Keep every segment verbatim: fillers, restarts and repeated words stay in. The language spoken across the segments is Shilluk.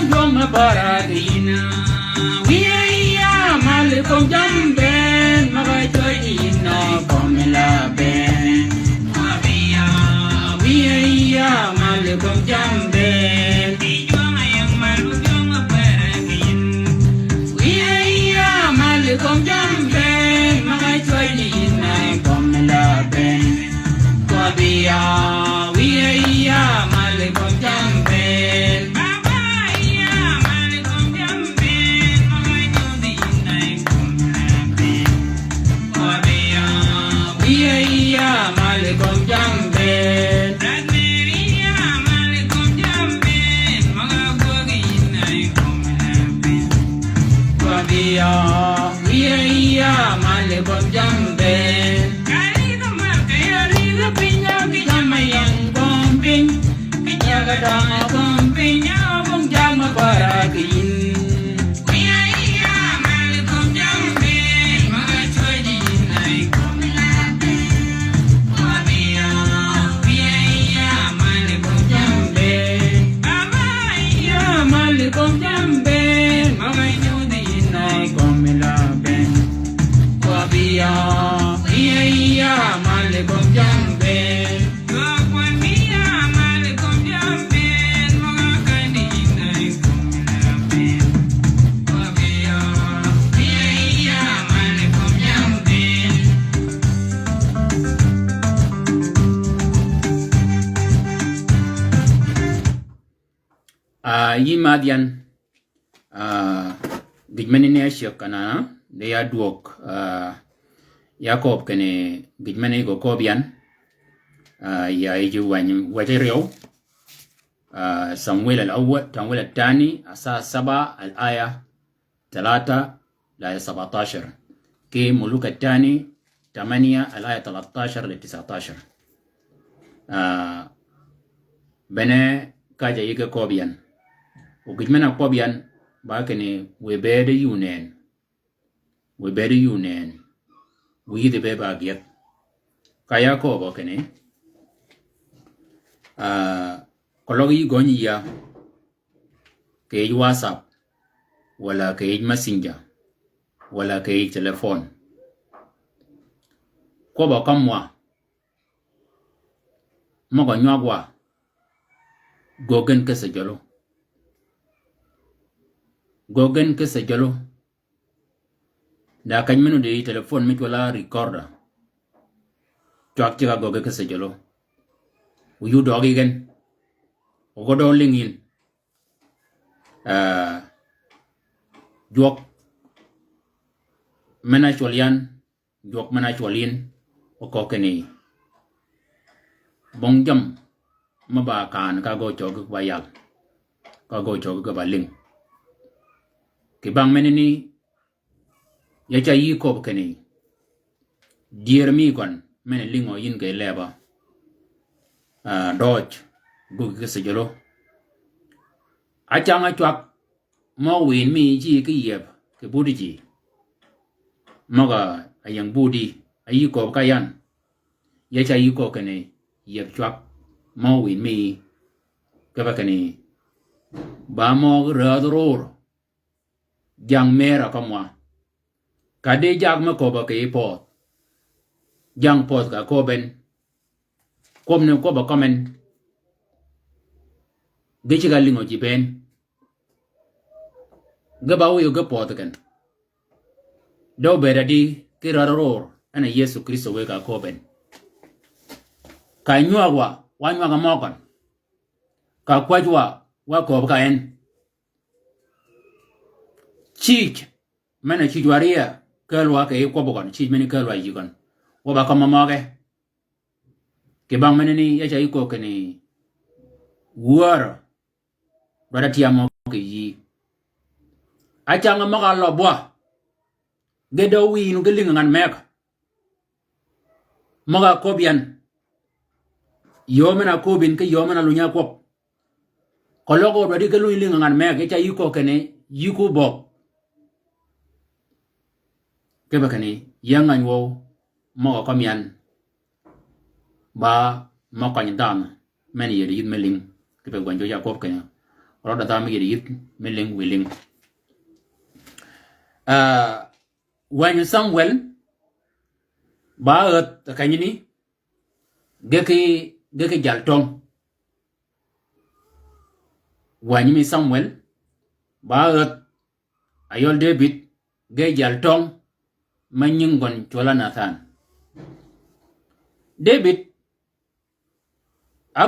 Jwøng me para ki yïn. Wiya ya mal kom jam bënn, ma ka cwäj yïn a kom la bënn. Wiya ya mal kom jam bënn. Wiya ya mal kom jam bënn, ma ka cwäj yïn a kom la bënn. Kwøbbi ya, wiya ya mal kom jam bënn. Ah, yï madh yan, ah, gïj meni ni a cyäg kanana, de ya dwøg, ah, ya kööb kinni gïj meni gø kööb yan, ah, ya yij wänyi wäj áryew, ah, Samuel al-awwal, Samuel al-thani, asa saba, al-aya talata, al-aya sabatashar. Ki Muluk al-thani, tamaniya, al-aya talatashar li tisatashar. Ah, bene kaja yige kööb yan. O gïj men-a kööb yan, ba kinni wiy bëëd yï onën. Wiy bëëd yï onën. Wiy yïdhi be ba gyëdh. Ka ya kööbø kinni, ah, keløg yï gøny yïa kì yij WhatsApp, walà kì yij Messenger, walà kì yij telephone. Kwøbb-a kømwa, møg-a nywag wa, göggi gen ki cejjølø. Göggi gen ki cejjølø. Da keny men-a ódï telephone mi cwøl-a recorder. Cwag ceg-a göggi ki cejjølø. O yï døøg yi gen. O gø døøg lïng yïn. Ah, jwøk men-a cwøl yan, jwøk men-a cwøl yïn, o köög kinni, bong jammì me ba kaan ka gø cöggi ba yal, ka gø cöggi ba lïng. Kì bang menani, ya ca yï kööb kinni, dyër mi gøn men-a lïngø yïn kì lebø, ah, døøj, göggi ki cejjølø. Acang-a cwag møg wïn mi ji ki yieb kì budi ji. Møg-a ying budi, a yï kööb ka yan. Ya ca yï kööb kinni, yieb cwag møg wïn mi. Kipe kinni, ba møg räädh ror. Jang mër-a kømwa. Ka di jag me kööbø kì yij pödh. Jang pödh ka kööb en. Kwøb ni kwøbb-a kømmi en. Ge ceg-a lïngø ji bënn. Ge ba wïyo ge pödhi gen. De óbëëd adi ki rädhi ror, en a Yëso Krïstø wë ka kööb en. Ka nywag wa, wa nywag-a møgøn. Ka kwäj wa, wa kööb ka en. Cïj, men-a cïj wa riya, käl wa kì yij kwøbbi gøn, cïj meni käl wa yï gøn. Wa ba kømmi møge. Kì bang menani, ya ca yï köög kinni, wär, dwaddi tyam mø kì yï. Acang møg-a løb wa. Ge dø wïn ge lïng ngan meg. Møg-a kööb yan. Yöö men-a kööb yïn ki yöö men-a lunyi kwøb. Keløg odwaddi ki lunyi lïng ngan meg, ya ca yï köög kinni, yï ku bøg. Kipe kinni, ying ngany wøw, møg-a kømmi yan. Ba mø køny dhanhø, men-a yïddi yïdh me lïng, kipe gwøn jø ya kööb kinni. Rød-a dha mi yïddi yïdh mi lïng wïlïng. Ah, wänyi Samwel, ba ädh kanyini, ge ki, ge ki jaltöng. Wänyi mi Samwel, ba ädh a yøl Debïd, ge jaltöng, me nying gøn cwøl-a Nathan. Debïd, a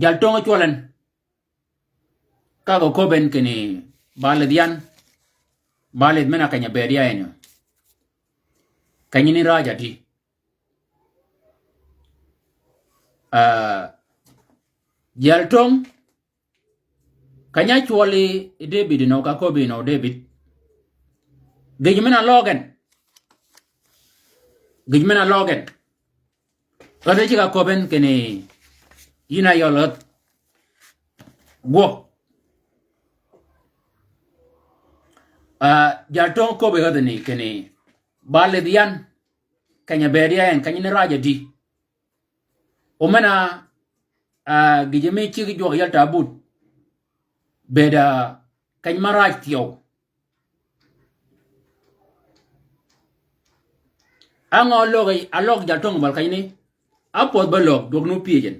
jaltöng cwøl en, ka gø köbben kinni ba lidh yan, ba lidh men-a keny-a bëëd ya en. Kanyini raj adi. Ah, jaltöng, keny-a cwøl yi Debïd nø ka köbbi nø Debïd. Gïj men-a løg en. Gïj men-a løg en. Ädh ceg-a köbben kinni yïn a yøl ädh gwøg. Ah, jaltöng köbbi ädhani kinni ba lidh yan, keny-a bëëd ya en, kanyini raj adi. O men-a, ah, gïjø mi ciggi jwøk yel tabut. Bëëd, ah, keny-a raj thyew. Á ngø løg, a løg jaltöng bøl kanyini. Á pödh be løg, jwøk nuti pyëj en.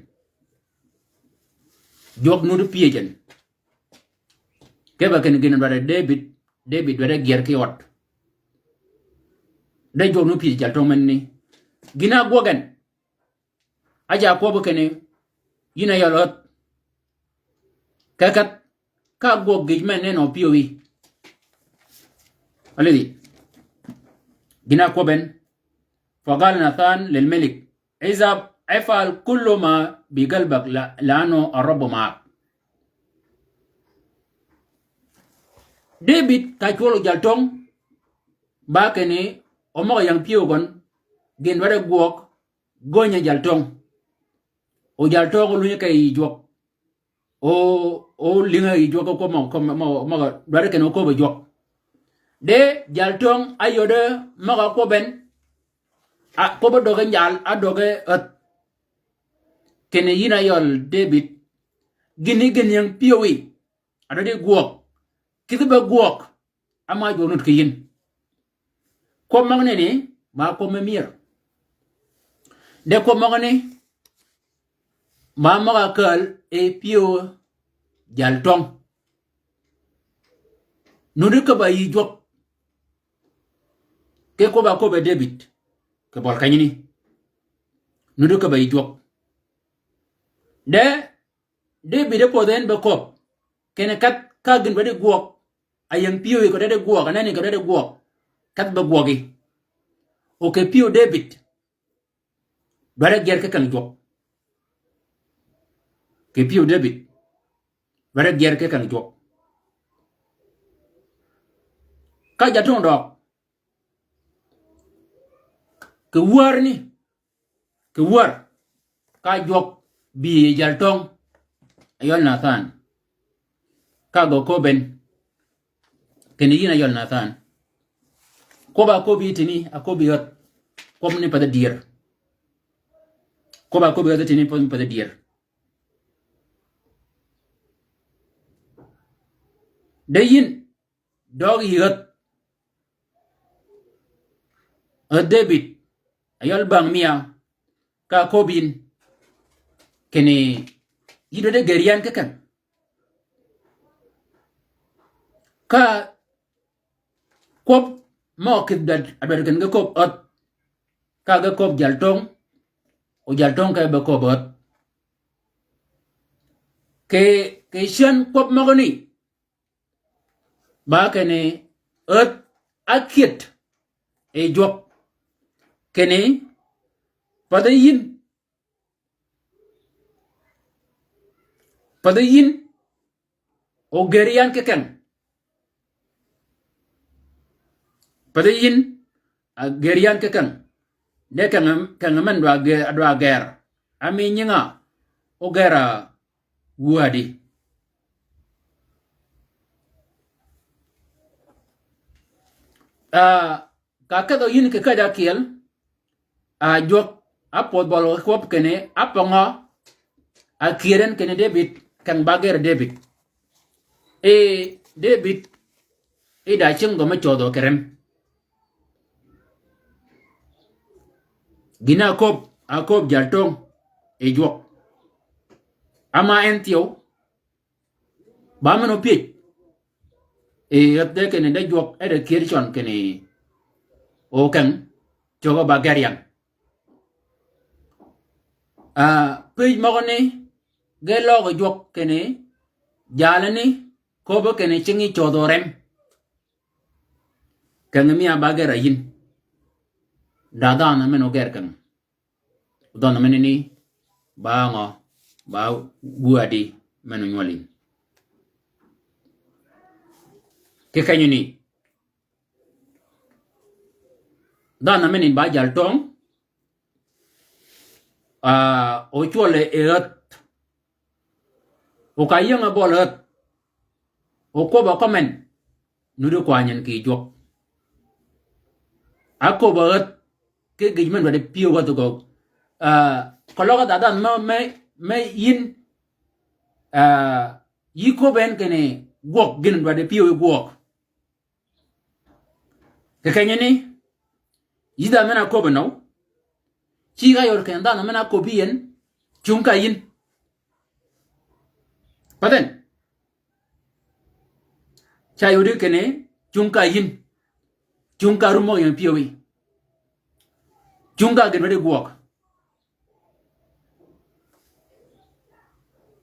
Jwøk nuti pyëj en. Ke ba kinni gïn dwaddi Debïd, Debïd dwaddi gyër ki ød. De jwøk nuti pyëj jaltöng menani. Gïn-a ágwøg en. Ája kwøbbi kinni, yïn a yøl ädh. Keketh, ka gwøg gïj men nenni pyëwí. Alidhi. Gïn-a ákwøbben. فقال ناثان للملك: اذهب افعل كل ما بقلبك، ل-، لأن الرب معك. Debïd ka cwøl jaltöng, ba kinni, o møg-a ying pyëw gøn, gïn dwaddi gwøg, gøny-a jaltöng. O jaltöng ólunyi ke yij jwøk. O, ólïnge yij jwøk ko møg-a, ko møg-a, møg-a, dwaddi kinni oköbbi jwøk. De jaltöng áyode møg-a kwøbben, a, kwøbbi døge njal, a døge ädh. Kinni yïn a yøl Debïd. Gïni gïn ying pyëwí. A dwaddi gwøg. Kïdhi be gwøg. Ama jwøk nud ki yïn. Kwøb møgani ni, ma kwøb me myër. De kwøb møgani, ma møg-a kääl e pyëw jaltöng. Nudi köbb-a yï jwøk. Ki kwøb-a köbbe Debïd. Kì bøl kenyani. Nudi köbb-a yï jwøk. De, Debïd e pödhi en be köbb. Kinni kedh ka gïn dwaddi gwøg. A ying pyëwí kì dwaddi gwøg, a nenni kì dwaddi gwøg. Kedh be gwøgi. O kì pyëw Debïd. Dwaddi gyër ki keng jwøk. Kì pyëw Debïd. Dwaddi gyër ki keng jwøk. Ka jatung døøg. Kì wär ni. Kì wär. Ka jwøk bï yi jaltöng. A yøl Nathan. Ka gø köbben. Kinni yïn a yøl Nathan. Kwøb-a köbbi tini, a köbbi ädh. Kwøb ni pathi dyër. Kwøb-a köbbi ädh tini, kwøb ni pathi dyër. De yïn, døøg yï ädh. Ädh Debïd, a yøl bang mia, ka köbbi yïn. Kinni, yï dwaddi gër yan ki keng. Ka kwøb mø kïdhi dwaddi, a dwaddi kinni ge köbb ädh. Ka ge köbb jaltöng, o jaltöng ke be köbb ädh. Kì, kì cyän kwøb møgani. Ba kinni ädh ákyëd yi jwøk. Kinni, pathi yïn. Pathi yïn. O gër yan ki keng. Pathi yïn, a gër yan ki keng. De keng, keng men dwa gë-, dwa gër. A mi nyinga, o gër a wädi. Ah, ka kedhø yïn kì käjj ákyel, a jwøk, a pödh bøl kwøb kinni, a pøngø, a kyër en kinni Debïd, keng ba gër Debïd. E Debïd, e da cinggø me cødhø kì rem. Gïn-a áköbbi, áköbbi jal töng yi jwøk. Ama en thyew, ba men opyëj yi räth de kinni de jwøk e de kyër cøn kinni okeng, cögø ba ger yan. Ah, pyëj møgø ni, ge løøg jwøk kinni, jalani, köbbi kinni cingi cödhø rem. Keng mi a ba ger a yïn. Da dhanhø men oger keng. Dhanhø men ni, ba ngø, ba wadi men onywøl yïn. Kì kenyani, dhanhø men ni ba jal töng, ah, ocwøl yi räth. Oka ying-a bøl räth. Okwøbb-a kømmen, nuti kwany en kì jwøk. Aköbb-a räth, ki gïj men dwaddi pyëw wäthi gø. Ah, keløg a dha dhanhø me, me, me yïn, ah, yï köbbi en kinni gwøg gïn dwaddi pyëw yi gwøg. Kì kenyani, yï dhanhø men-a köbbi nøw, cigg-a yod kinni dhanhø men-a köbbi yi en, cung ka yïn. Path en. Ca yodi kinni, cung ka yïn. Cung ka rum møg-a ying pyëwí. Cung ka gïn dwaddi gwøg.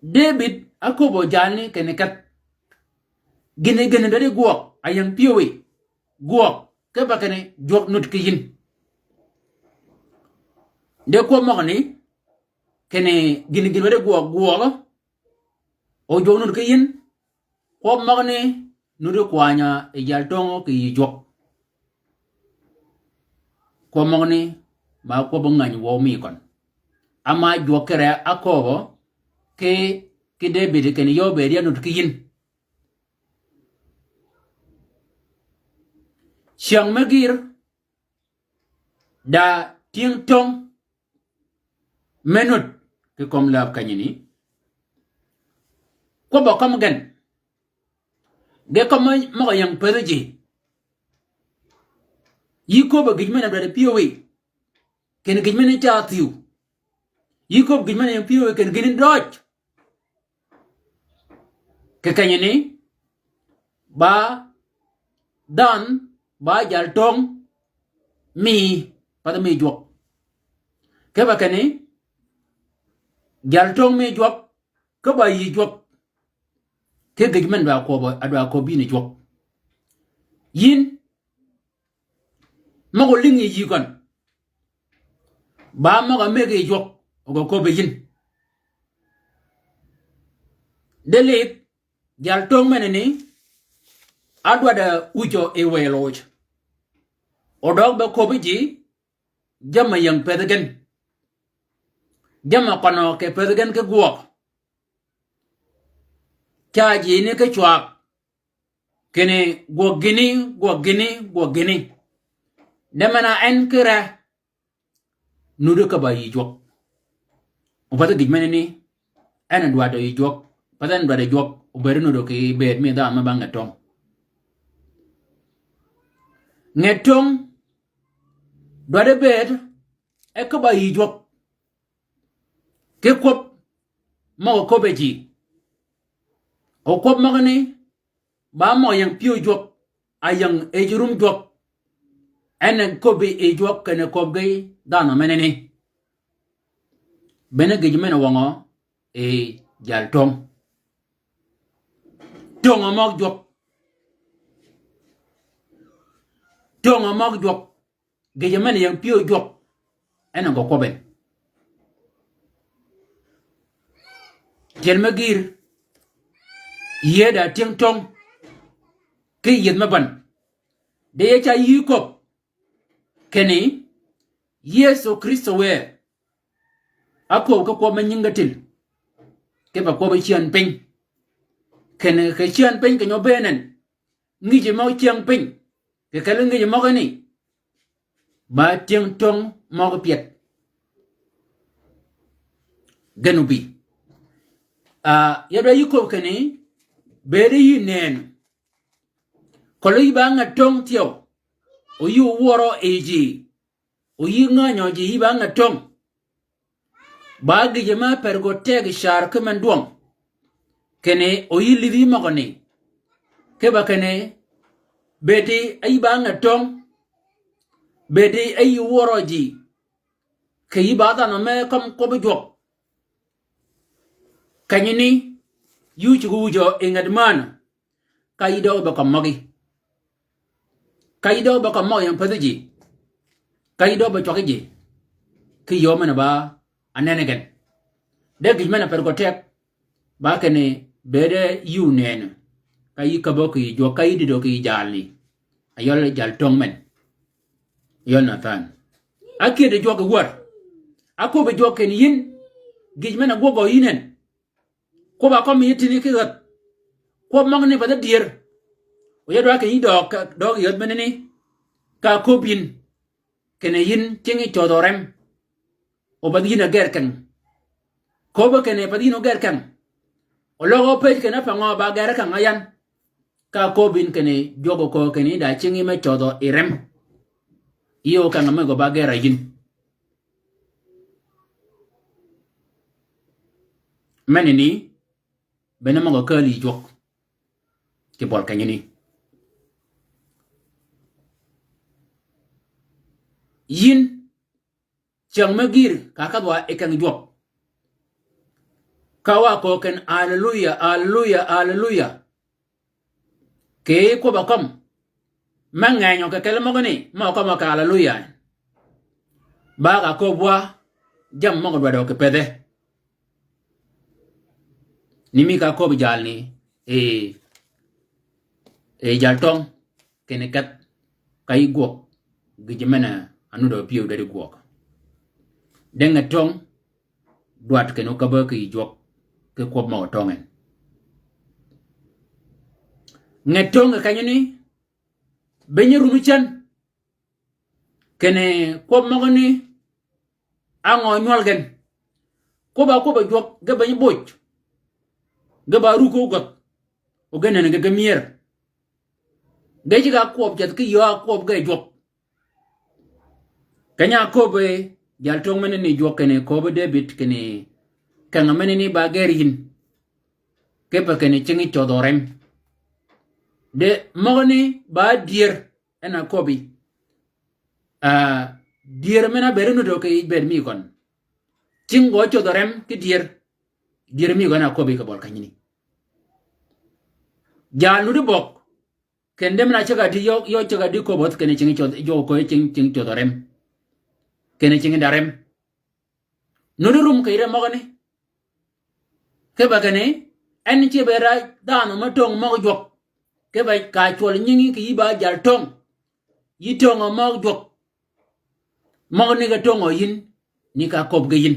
Debïd áköbbø jalni kinni kedh. Gïn, gïn dwaddi gwøg, a ying pyëwí. Gwøg, kipe kinni jwøk nud ki yïn. De kwøb møgani, kinni gïn, gïn dwaddi gwøg, gwøg. O jwøk nud ki yïn, kwøb møgani, nudi kwany-a yi jal töng kì yï jwøk. Kwøb møgani, ba kwøb ngäny wøw mi køn. Ama jwøk kì ree áköbbø, ki, ki Debïd kinni yø bëëd ya nud ki yïn. Cyäng me gïr, da tyëng töng, me nud, kì kömi läb kenyani. Kwøbb-a kømmi gen. Ge kømmi møg-a ying pëthi ji. Yï köbbi gïj men-a dwaddi pyëwí. Kinni gïj men-a ca thyew. Yï köbbi gïj men-a ying pyëwí kinni gïn døj. Kì kenyani, ba dhanhø, ba jal töng, mi, path mi jwøk. Kipe kinni, jal töng mi jwøk, kipe yï jwøk. Ki gïj men dwa kwøb, a dwa kwøb yïn jwøk. Yïn, møg-a ólïngi yï køn. Ba møg-a mëggi jwøk, ogø köbbi yïn. De lidh, jal töng menani, ádwaddi wujjø yi wëy loj. O døøg be köbbi ji, jamm-a ying pëthi gen. Jamm-a køn-a kì pëthi gen ki gwøg. Ca ji ni ki cwag. Kinni gwøg gïni, gwøg gïni, gwøg gïni. De men-a en kì ree. Nudi kipe yï jwøk. O path gïj menani, en dwaddi yï jwøk. Path en dwaddi jwøk, obëëd nudi kì bëëd mi dhanhø me ba nget töng. Nget töng, dwaddi bëëd, e kipe yï jwøk. Ki kwøb, møg-a köbbi ji. O kwøb møgani, ba møg-a ying pyëw jwøk, a ying yij rum jwøk. En e köbbi yij jwøk kinni köbbi dhanhø menani. Bene gïj men-a wøngø yi jal töng. Töng-a møg jwøk. Töng-a møg jwøk. Gïjø men-a ying pyëw jwøk, en a gø kwøb en. Tyel me gïr, yïe da tyëng töng, ki yïëth me bän. De ye ca yï köbb, kinni, Yëso Krïstø wë, ákööb ki kwøb me nyingi tïl, kipe kwøb cyän piny. Kinni kì cyän piny keny-a óbëën en, ngïjø møg cyäng piny, kì kelli ngïjø møgani, ba tyëng töng møg pyed. Gen obï. Ah, ya dwa yï köbb kinni, Bedi yï nëën. Keløg yï ba ngäd töng thyew. O yï owörø yi ji. O yï ngänyø ji yï ba ngäd töng. Ba gïjø me per gø teg car ki men dwøng. Kinni o yï lïdhi møgø ni. Kipe kinni bedi yï ba ngäd töng. Bedi yï owörø ji. Kì yï ba dhanhø me kømmi kwøbbi jwøk. Kenyani, yï ócuggi wuj yi ngäd mänhø. Ka yï døøg be kømmi møgí. Ka yï døøg be kømmi møgí ying pädhi ji. Ka yï døøg be cwaggi ji. Ki yöö men-a ba anene gen. De gïj men-a per gø teg. Ba kinni bedi yï onëënø. Ka yï käbbø kì yï jwøk, ka yï dïdø kì yï jalni. Ayøl jal töng men. Ayøl Nathan. Ákyëddi jwøk yi wär. Áköbbi jwøk kinni yïn. Gïj men-a gwøggø yïn en. Kwøbb-a kømmi yï tïni ki ghäth. Kwøb møgani path dyër. O ya dwaddi kinni yï døøg, døøg yi ghäth menani. Ka köbbi yïn. Kinni yïn cinggi cödhø rem. O path yïn a gër keng. Köbbi kinni path yïn o gër keng. O løg o pëj kinni pa ngø ba gër keng a yan. Ka köbbi yïn kinni jwøk o köög kinni da cinggi me cödhø yi rem. Yï o keng me gø ba gër a yïn. Menani, bene møg-a kääl yi jwøk. Kì bøl kenyani. Yïn, cyäng me gïr, ka ákadh wa yi keng jwøk. Ka wa köög ken, Aleluya, aleluya, aleluya. Kì yï kwøbb-a kømmi. Me ngenyø kì kelli møgani, me kømmi kì aleluya. Ba ka köbbi wa, jammì møg-a dwaddi kì pëdhe. Ni mi ka köbbi jalni, e, e jal töng, kinni kedh, ka yï gwøg, gïjø men-a nuddi pyëw deri gwøg. De ngäd töng, dwaddi kinni o käbbø kì yï jwøk, ki kwøb møg-a töng en. Ngäd töng kì kenyani, be nyi rum cän, kinni kwøb møgani, á ngø nywøl gen. Kwøbb-a kwøbb-a jwøk, ge be nyi boj. Ge ba rukø ógädh. O ge nënni ge ge myër. Ge ceg-a kwøb ceth ki yöö-a kwøb ge jwøk. Keny-a áköbbi jal töng menani jwøk kinni köbbi Debïd kinni keng-a menani ba gër yïn. Kipe kinni cinggi cödhø rem. De møgani ba dyër en a köbbi. Ah, dyër men-a ábëëd nuddi kì yij bëëd mi gøn. Cinggi gø cödhø rem ki dyër. Dyër mi gøn a köbbi kì bøl kenyani. Jal nuddi bøg. Kende men-a ceg-a di yø, yø ceg-a di köbbi kinni cinggi cödhø, jwøk köbbi cinggi, cinggi cödhø rem. Kinni cinggi da rem. Nuddi rum kì yij rem møgani. Kipe kinni, en ce be rej dhanhø me töng møg jwøk. Kipe ka cwøl nyingi kì yï ba jal töng. Yï töngø møg jwøk. Møgani ge töngø yïn, ni ka köbbi ge yïn.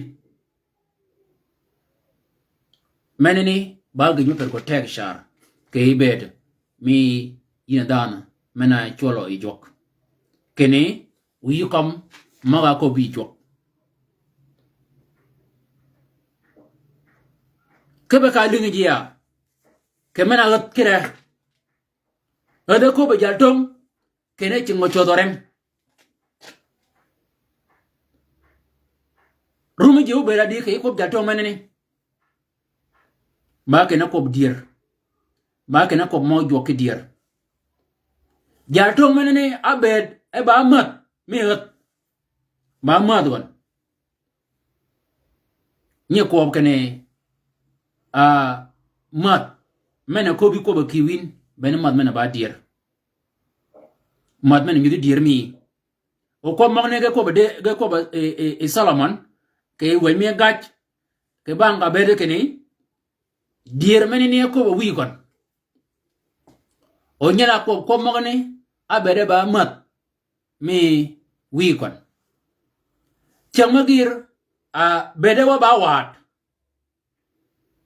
Menani, ba gïj me per gø teg car. Kì yï bëëd, mi yïn a dhanhø, men-a cwøllø yi jwøk. Kinni, o yï kømmi, møg-a köbbi yi jwøk. Kipe ka lïngi ji ya. Kì men-a ghäth kire. Ghäth e köbbi jal töng. Kinni cinggi cödhø rem. Rumi ji óbëëd a di kì yij kwøb jal töng menani. Ba kinni kwøb dyër. Ba kinni kwøb mø jwøk ki dyër. Jal töng menani ábëëd e ba mädh mi ghäth. Ba mädh gøn. Nyi kwøb kinni, ah, mädh. Men-a köbbi kwøbb-a kï wïn. Bene mädh men-a ba dyër. Mädh men-a nyudhi dyër mi. O kwøb møgani ge kwøb de, ge kwøb, e, e, e Solomon. Kì wëy mi gaj. Kì bang ka bëëd kinni. Dyër menani áköbbi wïy gøn. O nyel-a kwøb, kwøb møgani, ábëëd e ba mädh. Mi wïy gøn. Cyäng me gïr, a, bëëd e wa ba waad.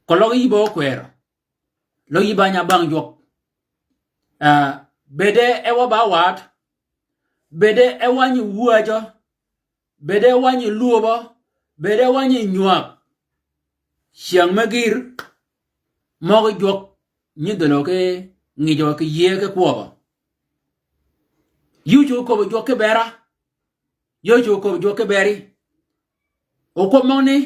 Keløg yï be ókwërø. Løg yï ba nya bang jwøk. A, bëëd e wa ba waad. Bëëd e wa nyi wääjø. Bëëd e wa nyi lwöbø. Bëëd e wa nyi nywäg. Cyäng me gïr. Møg jwøk. nyi dhölø ki ngijø ki yie ki kwøbbø. Yï ócuggi köbbi jwøk ki bera. Yï ócuggi köbbi jwøk ki beri. O kwøb møgani,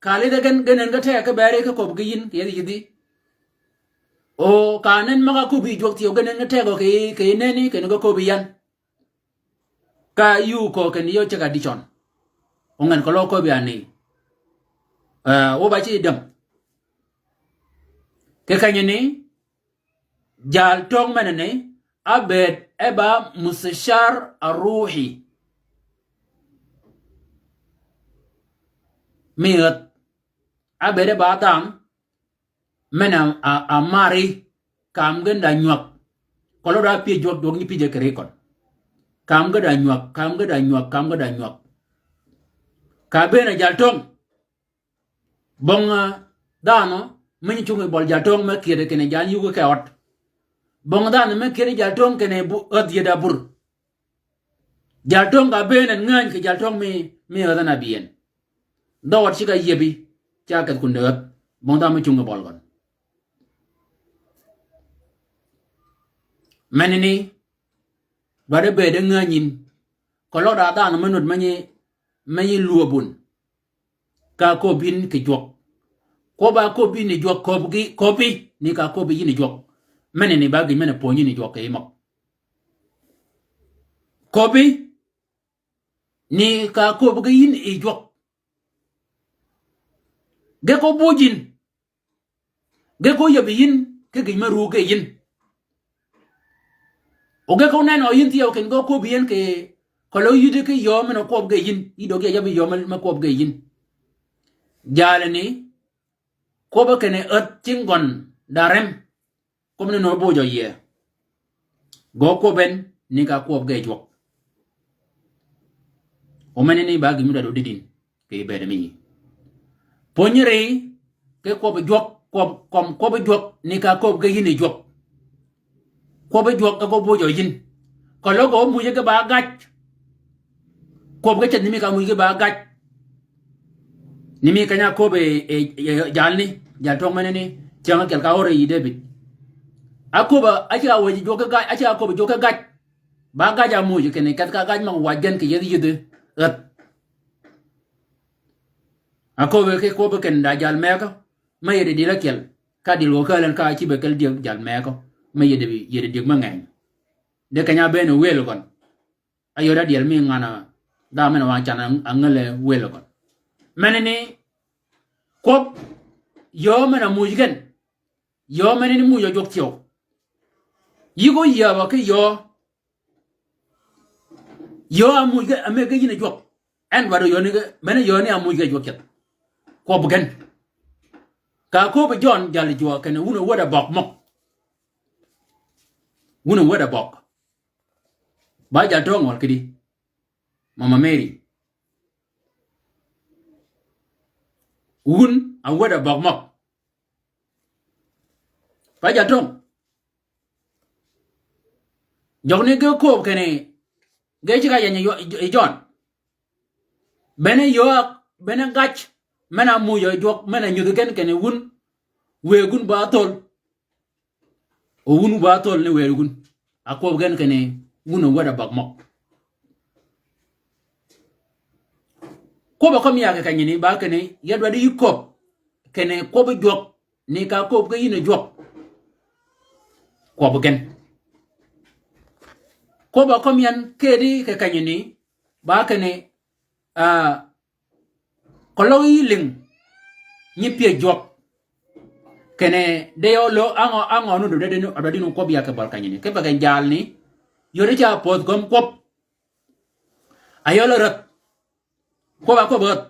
ka lidhe gen, gen en ge teg ki beri ki köbbi ki yïn, kì yethi yïdhi. O ka nen møg-a köbbi jwøk thyew gen en ge tegø kì, kì neni, kinni ge köbbi yan. Ka yï óköög kinni yï óceg-a dicøn. O ngen keløg köbbi yan ni. Eh, wø ba ci däng. Kì kenyani, jal töng menani, ábëëd e ba mustashar a ruhi. Mi ädh. Ábëëd e ba dhanhø, men-a, a, a mari, kam gen da nywäg. Keløg da pyëj jwøk, jwøk nyi pyëje kì ri køn. Kam gen da nywäg, kam gen da nywäg, kam gen da nywäg. Ka bëën a jal töng. Bong, ah, dhanhø, me nyi cungi bøl jal töng me kyëddi kinni jal yugi ke ød. Bong dhanhø me kyëddi jal töng kinni bu-, ädh yïddi abur. Jal töng ka bëën en ngäny kì jal töng mi, mi ädh en a bï en. Dhø ød ceg-a yiebi, ca kedh kun di ädh. Bong dhanhø me cungi bøl gøn. Menani, dwaddi bëëd e ngänyin. Keløg da dhanhø me nud me nyi, me nyi lwöbun. Ka köbbi yïn kì jwøk. Kwøbb-a köbbi yïn yi jwøk köbbi, köbbi, ni ka köbbi yïn yi jwøk. Menani ba gïn men-a pwönyi yïn yi jwøk kì møg. Köbbi, ni ka köbbi ge yïn yi jwøk. Ge ko buj yïn. Ge ko yiebi yïn, ki gïj me ru ge yïn. O ge ko nenø yïn thyew kinni ge köbbi yïn kì, keløg yïddi ki yöö men-a kwøb ge yïn, yï døg ya yabi yöö me, me kwøb ge yïn. Jalani, kwøbbe kinni ädh cinggøn da rem. Kwøb ni nöö bujø yie. Gø kwøb en ni ka kwøb ge jwøk. O menani ba gïn mi dwaddi odïdïn. Kì bëëd mi nyi. Pwönyi ri, ki kwøbbi jwøk, kwøb, kømmi kwøbbi jwøk, ni ka köbbi ge yïn yi jwøk. Kwøbbi jwøk e gø bujø yïn. Keløg gø muje ge ba gaj. Kwøb ge ceth ni mi ka muje ge ba gaj. Ni mi keny-a áköbbi, e, e, jalni, jal töng menani, cyäng ákyel ka ör yi Debïd. Áköbbi, áceg-a wëj jwøk ki gaj, áceg-a köbbi jwøk ki gaj. Ba gaj-a muj kinni kedh ka gaj møg-a waj gen kì yethi yïdhi ädh. Aköbbi ki kwøbbi kinni da jal mëgø, me yïddi dyël ákyel, ka dyël gø kääl en ka ácïb-a kel dyëg jal mëgø, me yïddi, yïddi dyëg me ngeny. De keny-a ábëën wël gøn. Áyod-a dyël mi ngan-a, dha men-a wa can a, a ngäl-a wël gøn. Menani, kwøb, yöö men-a muj gen, yöö menani mujø jwøk thyew. Yïg óyäbø ki yöö, yöö a muj ge, a mëgg ge yïn a jwøk. En dwaddi yööni ge, men-a yööni a muj ge jwøk ceth. Kwøb gen. Ka köbbi Jøn jal jwøk kinni wun a wäd-a bøg møg. Wun a wäd-a bøg. Ba jal töng wøl kidi. Mama Mary. Wun a wäd-a bøg møg. Ba jal töng. Jøgni ge kööb kinni, ge ceg-a yeny yi, yi Jøn. Bene yöö, bene gaj, men-a muj a jwøk, men-a nyudhi gen kinni wun, wëggun ba thöl. O wun ba thöl ni wëggun. Akwøb gen kinni wun a wäd-a bøg møg. Kwøbb-a kømmi ya kì kenyini ba kinni ya dwaddi yï köbb kinni kwøbbi jwøk ni ka kööb ki yïn a jwøk. Kwøbbi gen. Kwøbb-a kømmi yan kedi kì kenyini ba kinni, ah, keløg yï lïng nyi pyëj jwøk. Kinni de yø lo angø, angø nu dwaddi, dwaddi nu kwøbbi ya kì bøl kenyini. Kipe gen jalni, yodi ca pödh kömi kwøb. Ayøl rädh. Kwøbb-a kwøbbi rädh.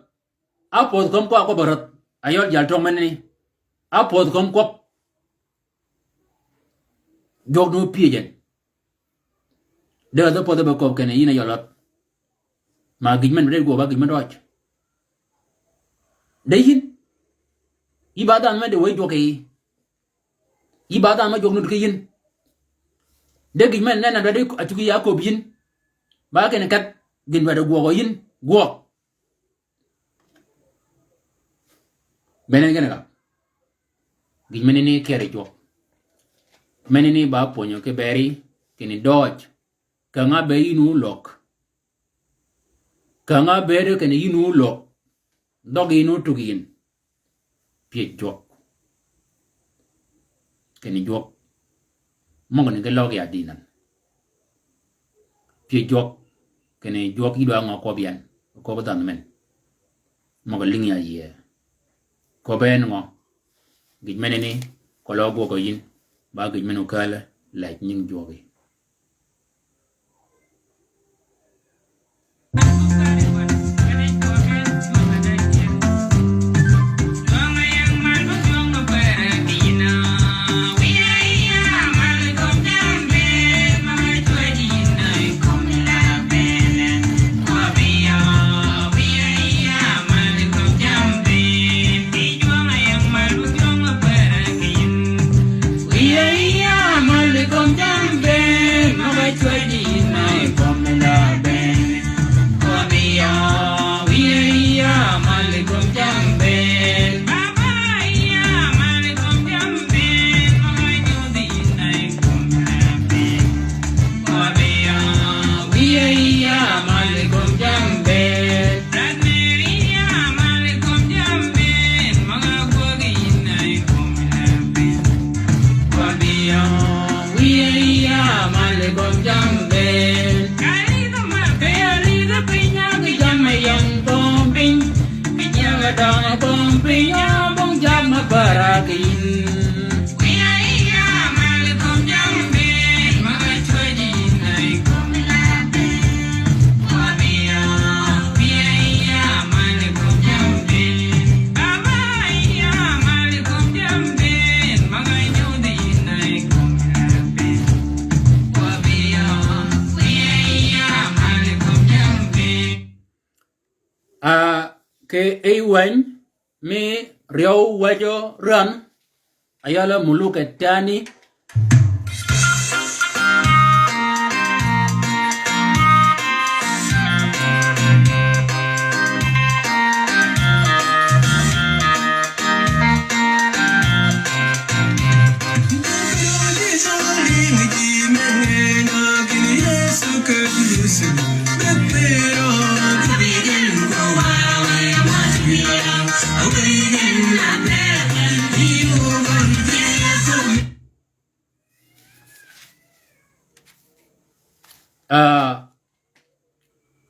Apödh kömi kwøb, akwøbbi rädh. Ayøl jal töng menani. Apödh kömi kwøb. Jwøk nu pyëj en. De rädh pödhe be kööb kinni yïn a yøl rädh. Ma gïj men de gwøb a gïj men døj. De yïn. Yï ba dhanhø me de wëy jwøk yi. Yï ba dhanhø me jwøk nud ki yïn. De gïj men nen a dwaddi a cuggi ya kööb yïn. Ba kinni kedh gïn dwaddi gwøgø yïn. Gwøg. Bene gen ka. Gïj menani keri jwøk. Menani ba pwönyo ki beri, kinni døøj. Känga be yïn wu løg. Känga bedi kinni yïn wu løg. Dhøggi yïn wu tug yïn. Pyëj jwøk. Kinni jwøk. Møgani ki løg ya dïnän. Pyëj jwøk. Kinni jwøk yï dwa ngø köbbi yan. Köbbi dhanhø men. Møg-a lïngi ya yie. Köbbi en ngø. Gïj menani, keløg gwøg yïn. Ba gïj men-a ókääl, lej nying jwøk yi. Ah, kì ey wäny mi ryeew wäjø ränh, ayøl-a Muluk Tani. Ah,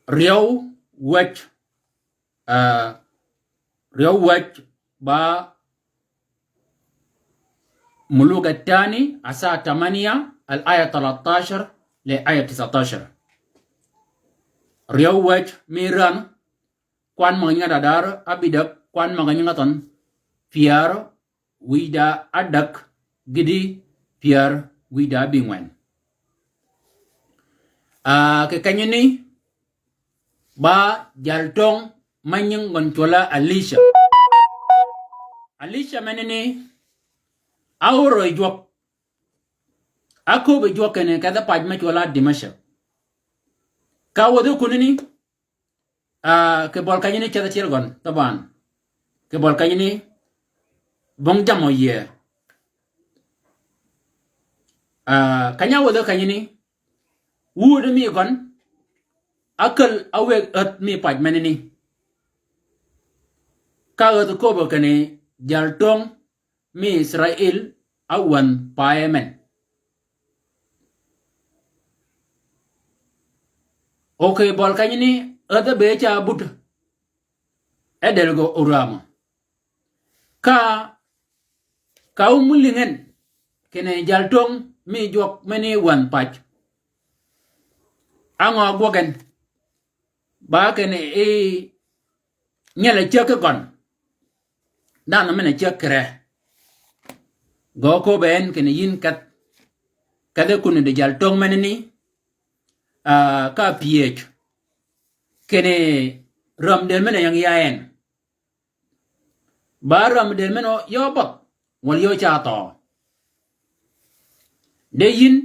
ryeew wäj, ah, ryeew wäj ba Muluk Tani, asa tamania, al-aya talatashar le aya tisaatashar. Ryeew wäj mi ränh, kwan møg-a nyingi dädär ábïdäg, kwan møg-a nyingi thønh pyär wïda ádäg gïti pyär wïda ábïngwen. Ah, kì kenyani ba jaltöng ma nying gøn cwøl-a Elisha. Elisha menani, áorø yi jwøk. Áköbbi jwøk kinni kedhi pac me cwøl-a Dimashak. Ka wädhi kunani, ah, kì bøl kenyani ceth tyel gøn, thaban. Kì bøl kenyani, bong jamø yie. Ah, keny-a wädhi kenyani, wud mi gøn, ákäl áwëg ädh mi pac menani. Ka ädh köbbø kinni jaltöng mi Israil áwänh paye men. O kì bøl kenyani, ädh ábëë ca butë. E del gø orwämø. Ka, ka ómulïng en, kinni jaltöng mi jwøk meni wänh pac. Á ngø ágwøg en, ba kinni i nyel-a cäg ki gøn. Dhanhø men-a cäg ki re. Gø köbbe en kinni yïn kedh, kedhi kunni di jaltöng menani, ah, ka pyëj. Kinni räm dël men-a ying ya en. Ba räm dël men-a yø bøth, wal yø ca thøø. De yïn,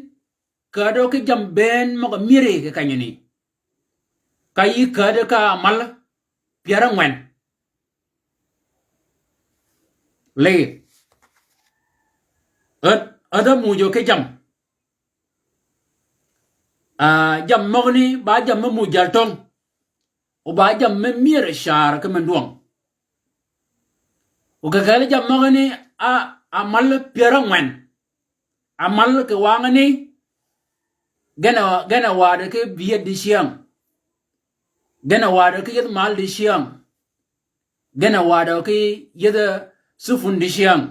kädø ki jammì bënn møg-a myëri kì kenyani. Ka yï kädø ka mal pyär ángwen. Lidh. Ädh Ädh-a muuj-a ki jammì. Ah, jammì møgani ba jammì me muuj jaltöng. O ba jammì me myër car ki men dwøng. O kì kelli jammì møgani a, a mal pyär ángwen. A mal kì wangani, gen a, gen a waddi ki byëd dicyäng. Gen a waddi ki yëdh mal dicyäng. Gen a waddi ki yëdh sufun dicyäng.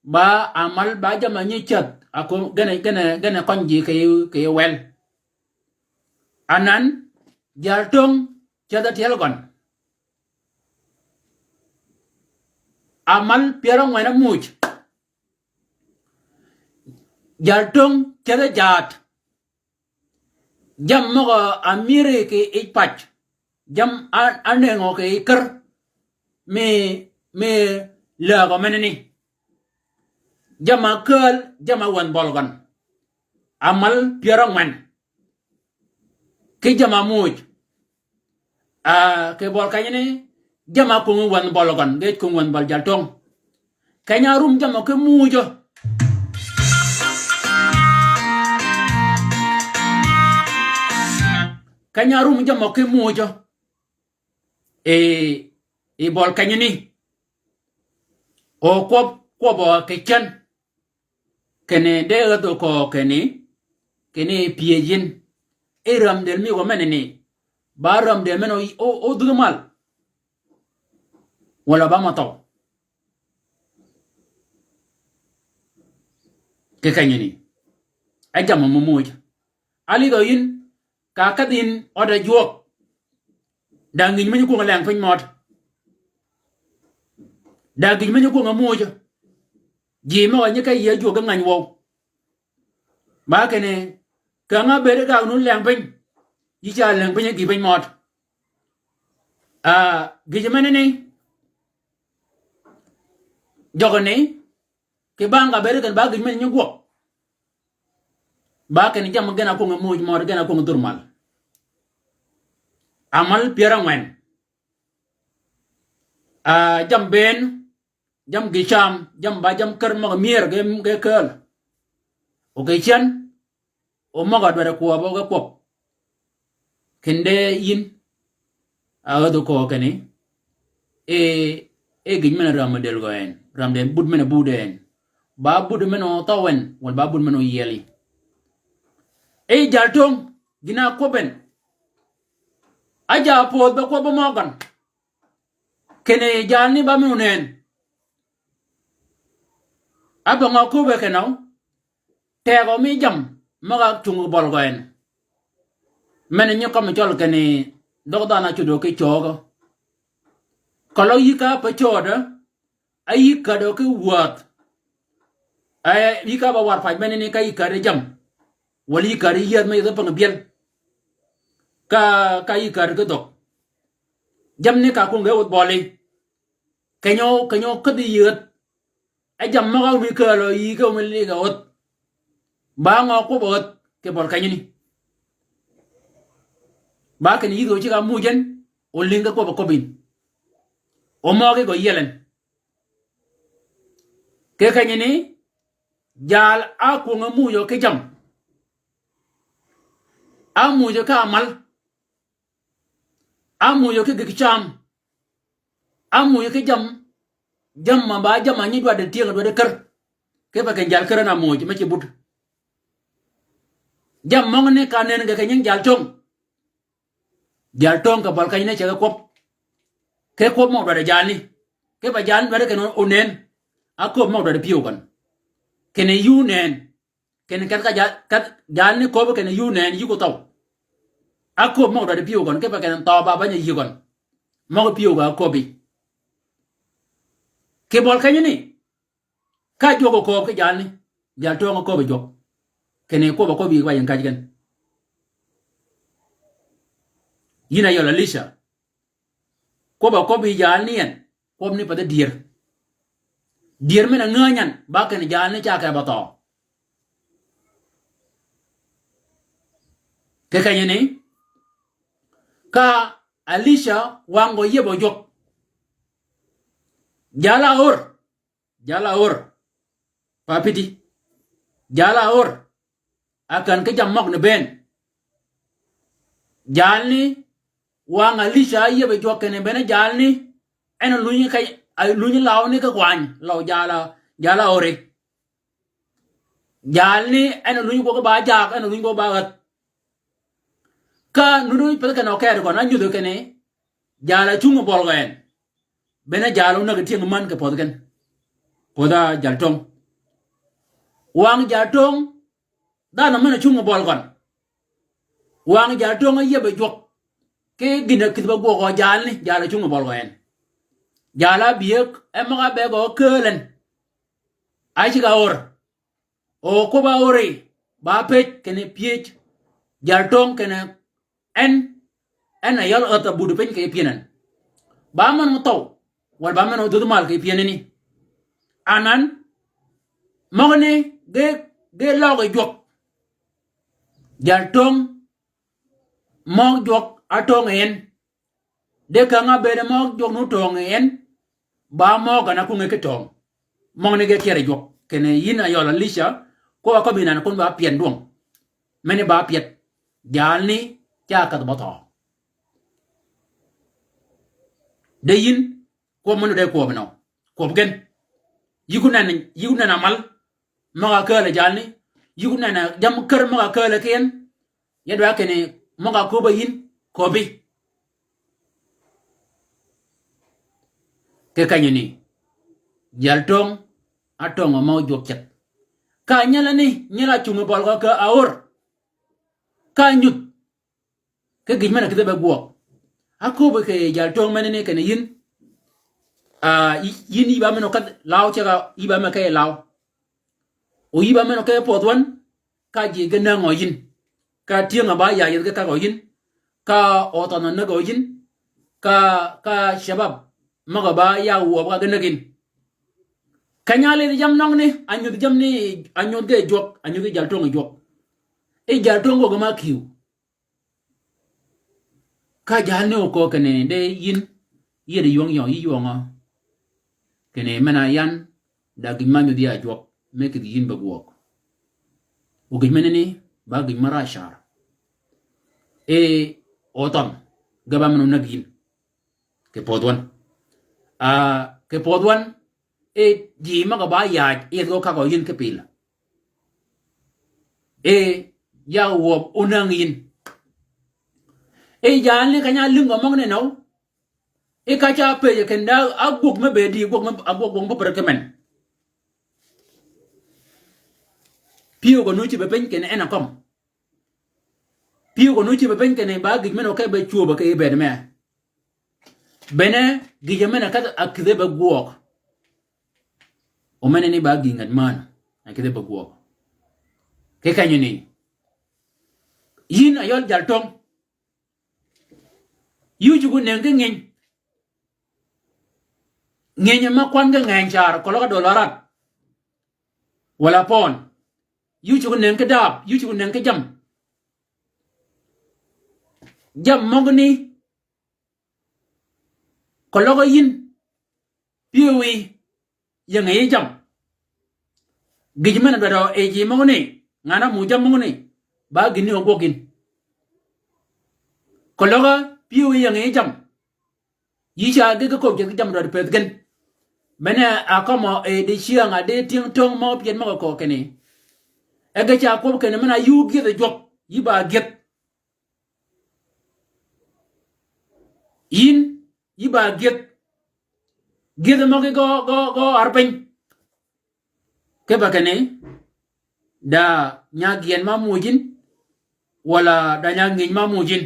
Ba a mal ba jammì nyi cädh, a ko gen a, gen a, gen a køny ji kì, kì wel. Anan, jaltöng cädh-a tyel gøn. A mal pyär ángwen ámuuj. Jaltöng cädh-a jaat. Jammì møg-a myëri kì yij pac. Jammì a, a nëngø kì yij kär. Mi, mi lägø menani. Jammì a kääl, jammì a wänh bøl gøn. A mal pyär ángwen. Ki jammì a muuj. Ah, kì bøl kenyani, jammì a kwöngi wänh bøl gøn, ge kwöngi wänh bøl jaltöng. Keny-a rum jammì ki muujø. Keny-a rum jammì ki muujø. I, i bøl kenyani. O kwøb, kwøbbø kì cyän. Kinni de ädh-a köög kinni, kinni pyëj yïn. E räm dël mi wø menani. Ba räm dël men o, o, o dhudh mal. Walà ba mø thøw. Kì kenyani. E jammì mø muuj. Álidhø yïn, ka ákedh yïn ød-a jwøk. Da ngïj me nyi kwöng-a leng piny mød. Da ngïj me nyi kwöng-a muuj. Ji møg-a nyi ka yï ájwøk ki ngany wøw. Ba kinni, kang-a bëëd gag nu leng piny. Yï ca leng piny gï piny mød. Ah, gïj menani. Jøgani, kì bang ka bëëd kinni ba gïj men nyi gwøg. Ba kinni jammì gen a kwöng-a muuj mød, gen a kwöng-a dhur mal. A mal pyär ángwen. Ah, jammì bënn, jammì gï cam, jammì ba jammì kär møg-a myër ge, ge kääl. O kì cyän, o møg-a dwaddi kwøb o ge kwøb. Kinni de yïn, a ädh-a köög kinni. E, e gïj men-a räm dël gø en. Räm dël but men-a buddi en. Ba but men-a thøw en, walà ba but men-a yieli. E jaltöng, gïn-a kwøb en. Ája pödh be kwøb mø gøn. Kinni jalni ba mi onën. Ábe ngø köbbe kinni. Tegø mi jammì møg-a cungi bøl gø en. Men nyi kømmi cøl kinni dhøg dhanhø ácudø ki cögø. Keløg yïg ka pe cödø, a yïg käddø ki wäth. A yïg ka ba war pac menani ka yïg käddø jammì. Walà yïg käddø yïäth me yeth pängi byel. Ka, ka yïg käddø ki dhøg. Jammì ni ka kwöngi e wäth bølí. Keny-a, keny-a kädhi yïäth. E jammì møg-a ómi kääl-a yï ki ómi lidh-a wäth. Ba ngø kwøb-a wäth kì bøl kenyani. Ba kinni yïdh o ceg-a muuj en, o lïngi kwøb-a kwøb yïn. O møgi gø yiel en. Kì kenyani, jal ákwöngi muuj-a ki jammì. Ámuuj-a ki amal. Ámuuj-a ki gïg cam. Ámuuj-a ki jammì. Jammì ba jammì nyi dwaddi tyëng-a dwaddi kär. Kipe kinni jal kär en ámuuj, me ci but. Jammì møgani ka nënn ge kì nying jaltöng. Jaltöng kì bøl kenyani ceg-a kwøb. Ki kwøb mø dwaddi jalni. Kipe jalni dwaddi kinni onën. Áköbbi mø dwaddi pyëw gøn. Kinni yï onën. Kinni kedh ka ja-, kedh jalni köbbi kinni yï onën yï ko thøw. Áköbbi møg dwaddi pyëw gøn, kipe kinni thøw ba bany-a yï gøn. Møg pyëw gø áköbbi. Kì bøl kenyani. Ka jwøk okööb ki jalni. Jal töng okööb jwøk. Kinni kwøbb-a kwøbbi ba ying kaj gen. Yïn a yøl Alicia. Kwøbb-a kwøbbi jalni en. Kwøb ni path dyër. Dyër men-a ngänyan, ba kinni jalni ca kebø thøw. Kì kenyani, ka Alicia wang gø yieb o jwøk. Jal a ör, jal a ör. Pa piti. Jal a or. A kän ki jammì møg ni bënn. Jalni, wang Elisha áyieb yi jwøk kinni bënn jalni, en lunyi ka, lunyi lawni ki kwany, law jal a, jal a ori. Jalni, en lunyi gwøg ba jag, en lunyi gwøg ba gädh. Ka nuti peth kinni okeri gøn, a nyudhi kinni, jal a cungi bøl gø en. Bënn jal a onäg tyëng män kì pödhi gen. Pödha jal töng. Wang jal töng, dhanhø men a cungi bøl gøn. Wang jal töng áyieb yi jwøk. Ki gïn a kïdhi be gwøg gø jalni, jal a cungi bøl gø en. Jal a byëg, e møg a be gø kääl en. A ceg a or. O kwøb a ori, ba pëj kinni pyëj. Jal töng kinni en, en a yøl äädh a buti piny kì pyënen. Ba men-a thøw, walà ba men-a dhudh mal kì pyëneni. Anan, møgani ge, ge løg yi jwøk. Jal töng, møg jwøk a töng yi en. De käng-a bëëd møg jwøk nu töng yi en, ba møg gøn a kungi ki töng. Møgani ge kyër yi jwøk. Kinni yïn a yøl Elisha, kwøb a købbi nan kun ba pyën dwøng. Meni ba pyëth. Jalni, ca kädh bø thøø. De yïn, kwøb men-a de kwøb nø. Kwøb gen. Yï ku nen, yï ku nen amal. Møg-a kääl jalni, yï ku nen-a jammì kär møg-a kääl ki en, ya dwaddi kinni møg-a köbb-a yïn, köbbi. Kì kenyani, jal töng, a töng mø jwøk ceth. Ka nyelani, nyel-a cungi bøl gø ka a or. Ka nyudh, ki gïj men-a kïdhi be gwøg. Aköbbi kì jal töng menani kinni yïn. A, yï-, yïn yï ba men-a kädh law ceg-a yï ba men-a ke law. O yï ba men-a ke pödh wøn, ka ji ge näng gø yïn. Ka tyëng-a ba ya yeth ge kagø yïn. Ka othønh-a näg gø yïn. Ka, ka shabab møg-a ba ya wøb ka ge näg yïn. Keny-a lidhi jammì nøngni, a nyudh jammì ni, a nyudh ge jwøk, a nyudh jal töng jwøk. I jal töng gwøg ma kiw. Ka jalni oköög kinni de yïn, yï di ywøng yø, yï ywøng-a. Kinni men-a yan, da gïj ma nyudhi ya jwøk, me kïdhi yïn be gwøg. O gïj menani, ba gïj ma racar. E, othønh, ge ba men-a onäg yïn. Kì pödh wøn. A, kì pödh wøn, e, ji møg-a ba yaj, yeth gø kagø yïn ki pil. E, ya wøb onäng yïn. E, jalni keny-a lïngi gø møgani nøw. E, ka ca pëjji kinni da, a gwøg me bëëdi, gwøg me, a gwøg, gwøg me pär ki men. Pyëw gø nu cïbe piny kinni en a kømm. Pyëw gø nu cïbe piny kinni ba gïj men-a ke be cwöbø kì bëëd mee. Bene gïjø men-a kädh a kïdhe be gwøg. O menani ba gï ngat männ a kïdhe be gwøg. Kì kenyani. Yïn a yøl jal töng. Yï ócugi nëngi ki ngïny. Ngïny ma kwan ge ngeny car, keløg a dollar arat. Walà pøn. Yï ócugi nëngi ki dahab, yï ócugi nëngi ki jammì. Jammì møgani. Keløg yïn, pyëwí, ying yï jammì. Gïj men-a dwaddi e ji møgani, ngan-a muuj jammì møgani, ba gïn ni ogwøg yïn. Keløg pyëwí ying yï jammì. Yï ca gï ki köbbi jeth ki jammì dwaddi pëth gen. Bene a kømmi e di cyäng a di tyëng töng mø pyën møg-a köög kinni. E ge ca kwøb kinni men-a yï ógyëdh jwøk, yï ba gyëdh. Yïn, yï ba gyëdh. Gyëdh møgí gø, gø, gø ar piny. Kipe kinni, da nya gyën ma muuj yïn, walà da nya ngïny ma muuj yïn.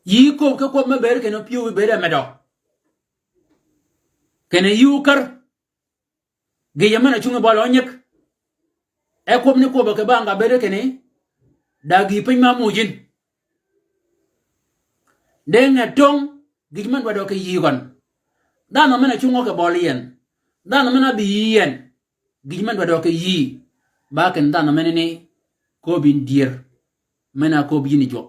Yï köbbi ki kwøb me bëëd kinni pyëwí bëëd e medø. Kinni yï ókär. Gïjø men-a cungi bøli ónyig. E kwøb ni kwøbbø kì bang ka bëëd kinni, da gïï piny ma muuj yïn. De nge töng, gïj men-a dwaddi kì yïí gøn. Dhanhø men-a cungi kì bøli yien. Dhanhø men-a bï yïí yien. Gïj men-a dwaddi kì yïí. Ba kinni dhanhø menani, köbbi yïn dyër. Men-a köbbi yïn yi jwøk.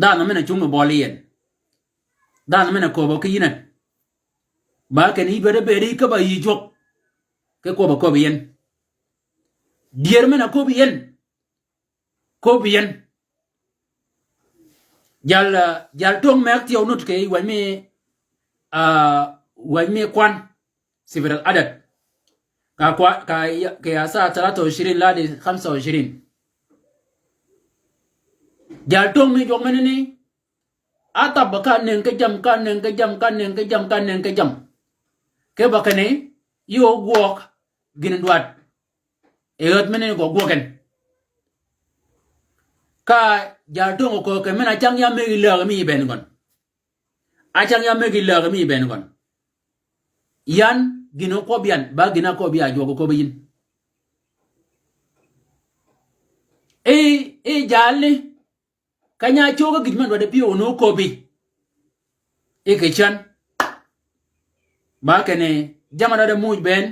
Dhanhø men-a cungi bøli yien. Dhanhø men-a köbbø ki yïn en. Ma kinni yï dwaddi bëëdi käbba yï jwøk. Ki kwøbb-a köbbi yi en. Dyër men-a köbbi yi en. Köbbi yi en. Jal, ah, jal töng meg thyew nud kì yij wänyi mi, ah, wänyi mi kwan. Sifr al-Adad. Ka kwa-, ka ya-, kì asa talata wa ishirin ladi khamsa wa ishirin. Jal töng mi jwøk menani. Atab ka nëng ki jammì, ka nëng ki jammì, ka nëng ki jammì, ka nëng ki jammì. Ki ba kinni, yï ógwøg gïn dwaddi. E ädh menani gø gwøg gen. Ka jal töng oköög kinni men-a cang ya mëggi läg mi yi bënn gøn. A cang ya mëggi läg mi yi bënn gøn. Yan gïn-a kwøbbi yan, ba gïn-a köbbi ya jwøk köbbi yïn. E, e jalni, keny-a cöggi gïj men dwaddi pyëw ni óköbbi. E kì cän. Ba kinni, jamm-a dwaddi muuj bënn,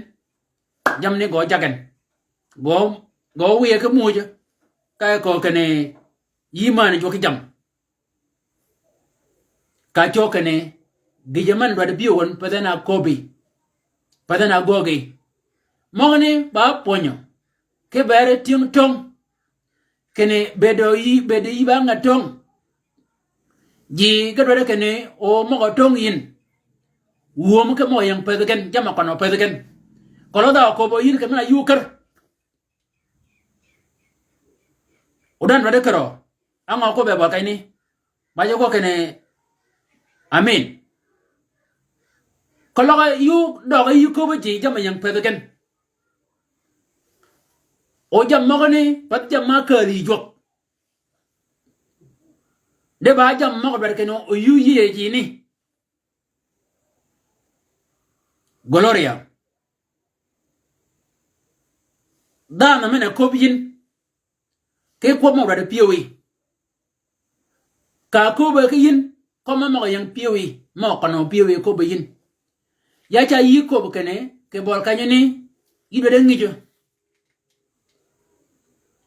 jammì ni gø jagen. Gø, gø wiye ki muuj, ka e köög kinni, yï männ jwøk ki jammì. Ka cöggi kinni, gïjø men dwaddi pyëw wøn, path en a köbbi. Path en a gwøggi. Møgani ba pwönyø. Ki beri tyëng töng. Kinni bëëdø yï, bëëdø yï ba ngäd töng. Ji ge dwaddi kinni, o møg-a töng yïn. Wöm ki møg-a ying pädhi gen, jamm-a kwan-a pädhi gen. Keløg dha oköbbi yïn kinni men-a yuu kär. O dan dwaddi kärø. Á ngø kwøbbi bøl kenyani. Ba ji kwøb kinni. Amin. Keløg yuu døøg yï köbbi ji jamm-a ying pädhi gen. O jammì møgani, path jammì ma käädhi yi jwøk. De ba jammì møg-a dwaddi kinni, o yuu yïëy ji ni. Gloria. Dhanhø men-a köbbi yïn. Ki kwøb møg-a dwaddi pyëwí. Ka köbbi ki yïn, kømmi møg-a ying pyëwí, møg-a kwan-a pyëwí köbbi yïn. Ya ca yï köbbi kinni, kì bøl kenyani, yï dwaddi ngïjø.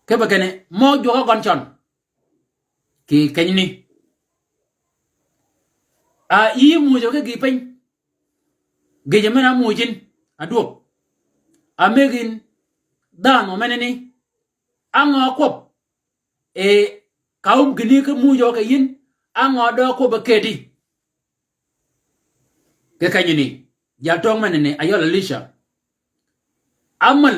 Ki ba kinni, mø jwøk-a gøn cøn. Kì kenyani. A yï muuj ki gïï piny. Gïjø men-a muuj yïn, a dwøb. A mëggi yïn, dhanhø menani. Á ngø kwøb. E, ka wum gïni ki muuj ø kì yïn, á ngø døøg kwøbbi këti. Kì kenyani, jal töng menani, a yøl Elisha. Amäl,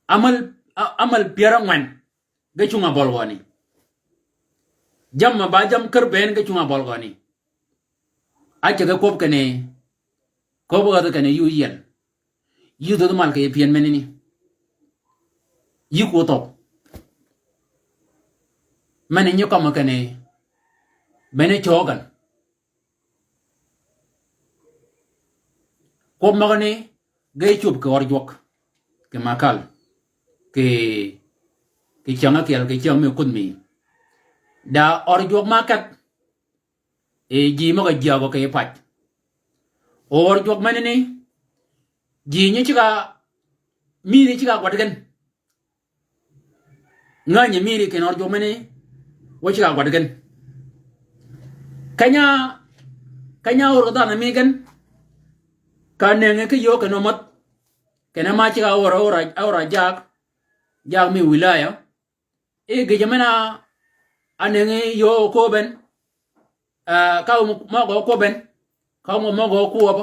amäl, a-, amäl pyär ángwen, ge cunga bøl gøni. Jamm-a ba jamm kär bënn ge cunga bøl gøni. Áceg ki kwøb kinni, köbbi gädhi kinni yuu yiel. Yuu dhödhi mal kì yij pyën menani. Yï kwøb thøw. Meni nyi kømmi kinni. Bene cøø gen. Kwøb møgani, ge cub kì ør jwøk. Kì makal. Kì, kì cyäng ákyel, kì cyäng mi kudh mi. Da ør jwøk ma kedh. E ji møg-a jyäägø kì pac. Ør jwøk menani, ji nyi ceg-a, mïri ceg-a gwadd gen. Ngänyi mïri kinni ør jwøk menani, wø ceg-a gwadd gen. Keny-a, keny-a ör kì dhanhø mi gen. Ka nëngi ki yöö kinni ómädh. Kinni ma ceg-a ör, ör, ör a jaag. Jaag mi wilaya. E gïjø men-a, a nëngi yöö okwøb en. Ah, ka wum møg-a okwøb en. Ka wum møg-a okwøb.